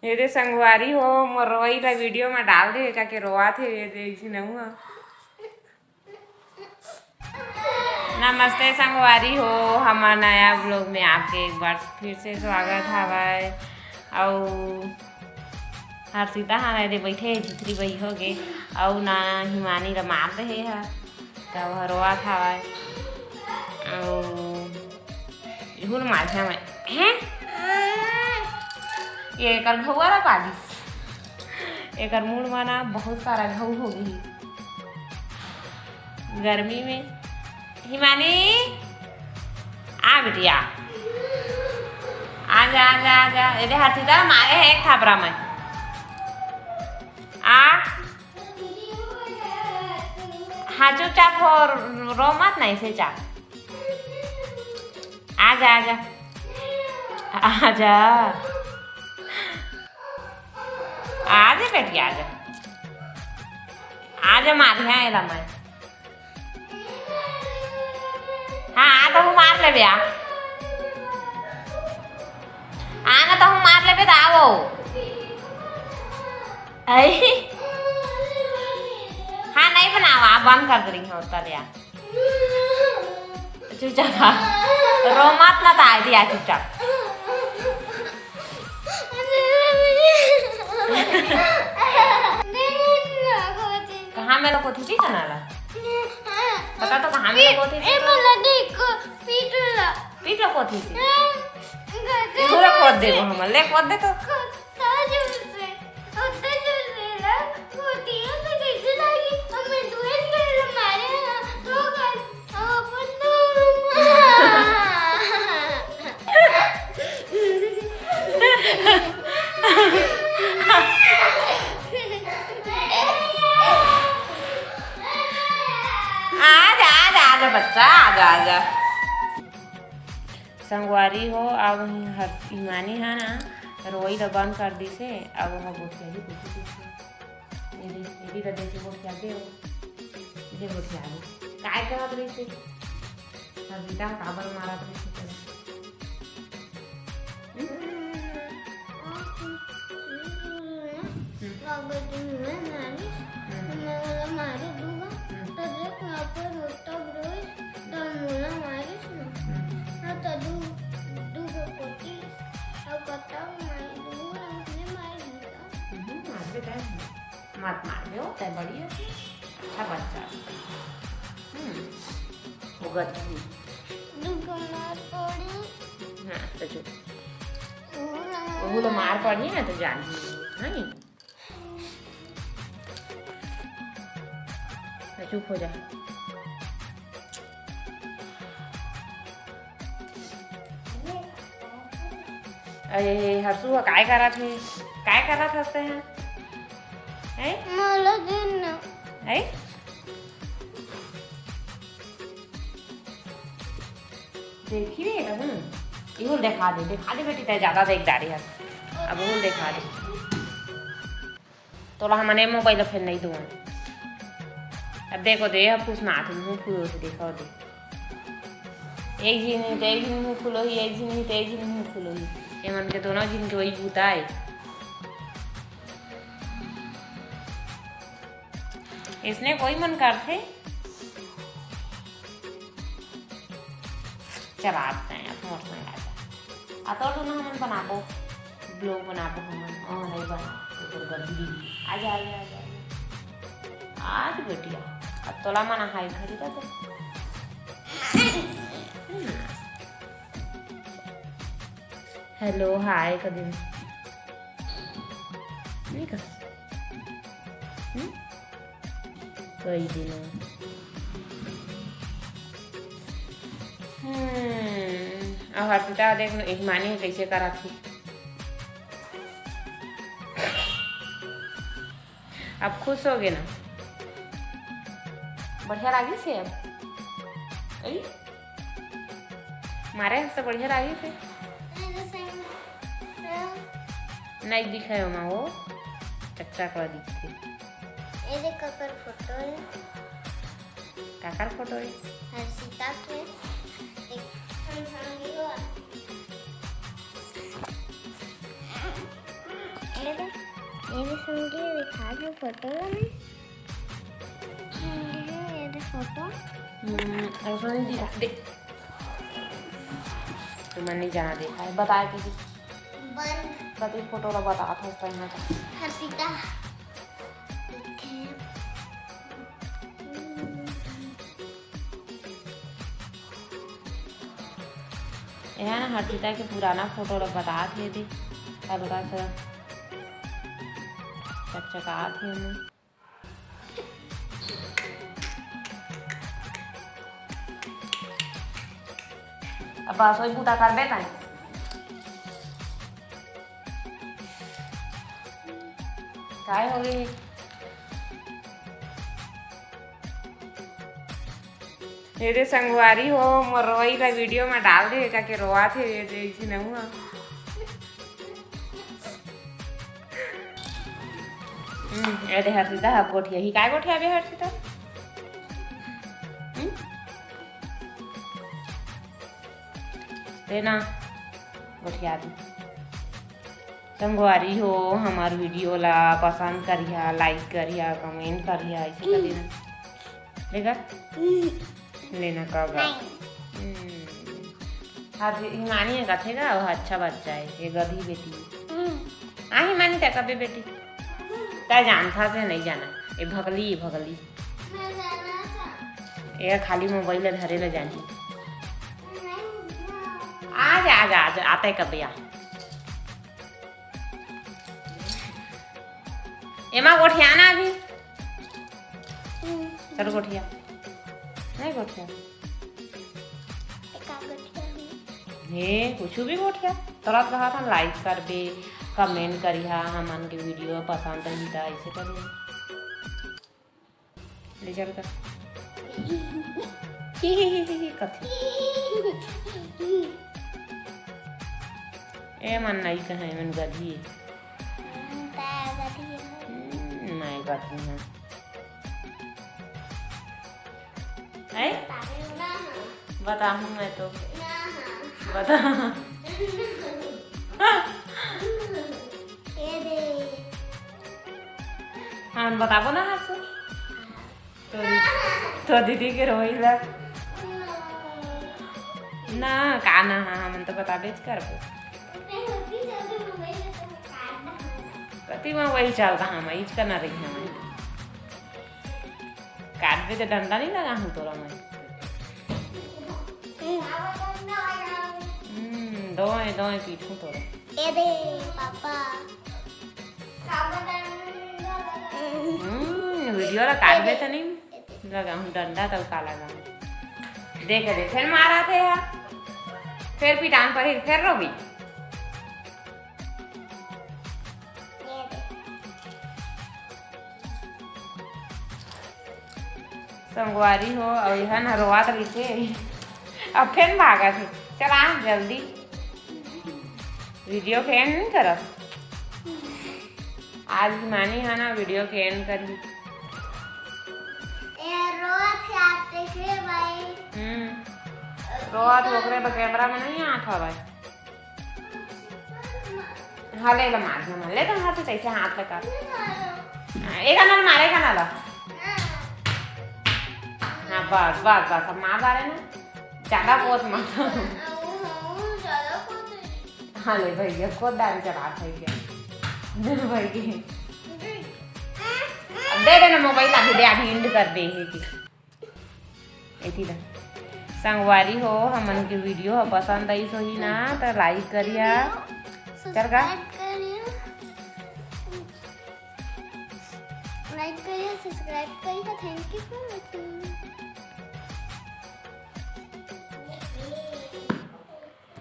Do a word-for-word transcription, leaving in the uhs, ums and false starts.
ये दे संगवारी हो, मोर रोई ला वीडियो में डाल दे, का के रोआत हे, ये दे झिनऊ ह। नमस्ते संगवारी हो, हमर नया व्लॉग में आपके एक बार फिर से स्वागत हवय। अउ हर्षिता ह ना एदे बइठे हे, झिझरी बही होगे, अउ ना हिमानी ला मार दे हे ह, त ओह रोआत हवय। अउ इहू ल माझा में, हैं? ये एकर घउवा ला पालिस। एकर मुड़ म ना बहुत सारा घउ हो गई गर्मी में। हिमानी, आ बेटी, आ। आ जा, आ जा, आ जा। ये दे हर्षिता मारे है एक थापरा में। आ। हाँ, चुपचाप हो, रो मत, नहीं से जा। आजा, आजा। आजा। आजा बेटी, आजा। आजा, मारिहा एला मैं। हाँ, आ तहूँ मार लेबे, आ। आ ना, तहूँ मार लेबे, त आवो। आई। हाँ, नहीं बनावा, आप बंद कर दे रही हो, तब यार। चुपचाप आ। रो मत ना, ताई दिया चुपचाप। कहाँ में लोग कोथी चीज ना ला? बता तो, कहाँ में लोग कोथी चीज? पीट लो कोथी चीज। इधर खोद दे वो हमर, ले खोद दे तो। आजा, आजा, आजा बच्चा, आजा, आजा। संगवारी हो, अब हर हिमानी हा ना रोई ल बंद कर दिसे। अब ओह गोठियाही कुछु कुछु। एदी, एदी ल देखे गोठिया दे ओ। दे गोठिया दे। काय कहत रहिसे? हर्षिता काबर मारत रहिसे तेला? हम्म। हम्म। हम्म। हम्म, मार दे, मत मार दे, ओ, तै बड़ी हो। अच्छा बच्चा। हम्म, वो गद्दी। हाँ, तो चुप। ओहू ला मार पड़ही ना, तो जानही, है नी? चुप हो जा। अरे हर्षू ह, काय करत हे? काय करत हस ते ह? हैं? मोला दिन न। हैं? देखी रे, हम्म। इहू ल देखा दे, देखा दे बेटी, तै ज्यादा देख डारे हस। अब इहू ल देखा दे। तोला हमन ए मोबाइल फेर नइ दुवन। अब देखो दे, अब कुछ ना आथे, मुंह फुलो से देखो दे। एक झिन ही तो एक झिन मुंह फुलो ही, एक झिन ही तो एक झिन मुंह फुलो ही। एमन के दोनों झिन के वही बूता आय। इसने कोई मन करथे। चल आते हैं, अब मोर संग आ जा। आ तो दोनों हमन बनाबो, vlog बनाबो हमन। ओ, नहीं बना, तो तोर गंदी। आ जा, आ जा, आ जा, आ जा। आ जा बेटिया, अब तोला मना हाय घरी का तो। हेलो, हाय, कभी नहीं कर। हम्म? कई दिन। हम्म, अब हर्षिता देख न, हिमानी ह कइसे करत हे। अब खुश हो गे ना? बढ़िया लागिस हे अब? अई? मारे हस त बढ़िया लागिस हे? नहीं दिखे ओमा, वो चकचक ला दिखथे। ये देख, काकर फोटो हे। काकर फोटो हे? हर्षिता के। एक ठन संगी हो। ये भी संगी दिखा दो फोटो ला मैं। ये दे फोटो। हम्म, ऐसा नहीं दिखा दे। तो मैं नहीं जाना देखा है, बताया कि बंद। कति फोटो ला बता था उसका यहाँ का। हर्षिता। ये ना हर्षिता के पुराना फोटो ला बतात हे दे, हल्का सा चकचकात हे ओमे। अब बस वही बूता करबे ताई। काय हो गई? ये दे संगवारी हो, मोर रोई ला वीडियो में डाल दे, काके रोआ थे, ये दे इसे नहुआ। हम्म, ये दे हर्षिता, अब गोठिया ही, काय गोठिया बे हर्षिता? हम्म? दे ना, गोठिया दे। संगवारी हो, हमार वीडियो ला पसंद करिहा, लाइक करिहा, कमेंट करिहा, ऐसे कर देना। देखा? लेना का गा। नहीं। हम्म। अब हिमानी हे कथे गा, वो अच्छा बच्चा है, ये गधी बेटी। हम्म। आ हिमानी, क्या कबे बेटी? क्या जानता से नहीं जाना। ये भगली, ये भगली। मैं जाना था। ये खाली मोबाइल धरे ले जानी। नहीं, नहीं। आ जा, आ जा, आ जा, आता है कबे आ। एमा गोठिया ना अभी। हम्म। चल गोठिया। नहीं गोठिया। एका गोठिया भी। हे, कुछ भी गोठिया। तोला कहा था लाइक करबे, कमेंट करिहा, हमन के वीडियो पसंद रही त ऐसे करिहा। ले चल कर। ही, ही, ही, ही, ही, कथे। ए मन नहीं कहे, मन गधी। हम्म, मैं गधी हूँ। हैं? बताहूँ मैं तो। बता। ये दे। हाँ, बताबो ना हर्षु। तो, तो दीदी के रोई ला। ना, का ना, हाँ, हमन तो बताबेच करबो। कति में वही चल रहा, हम इच का ना रही हमें। काटबे तो डंडा नहीं लगा हूँ तोरा मैं। हम्म, दोए, दोए पीटूं तोरा। ए दे, पापा। हम्म, वीडियो ला काटबे तो नहीं लगा हूँ डंडा, तो का लगा हूँ। देख दे, फिर मारा थे यार, फिर पिटान पर ही, फिर रोबी। ये दे। संगवारी हो, अउ इहा न रोवत रहिथे। अब फेन भागत हे। चल आ जल्दी। वीडियो के एंड नहीं करस। आज हिमानी हे ना वीडियो के एंड करही। ए, रोवत हे, आप देख ले भाई। हम्म। रोवत हे, ओकरे बर कैमरा में नहीं आत हवय। हाँ, ले ला, मार, मार, ले तो हाथ से कैसे हाथ लगा। हाँ, एक आना मारे का ना ला। हाँ, बस, बस, बस, अब मार डाले ना। ज्यादा कोस मत। हाँ, ले भैया, को दारू चढ़ा भैया। भैया। अब दे देना मोबाइल, अभी दे, अभी एंड कर दे है कि। एती ला। संगवारी हो, हमन के वीडियो ह पसंद आइस होही ना, त लाइक करिया। चल का? सब्सक्राइब करिया। लाइक करिया, सब्सक्राइब करिया। Thank you for watching।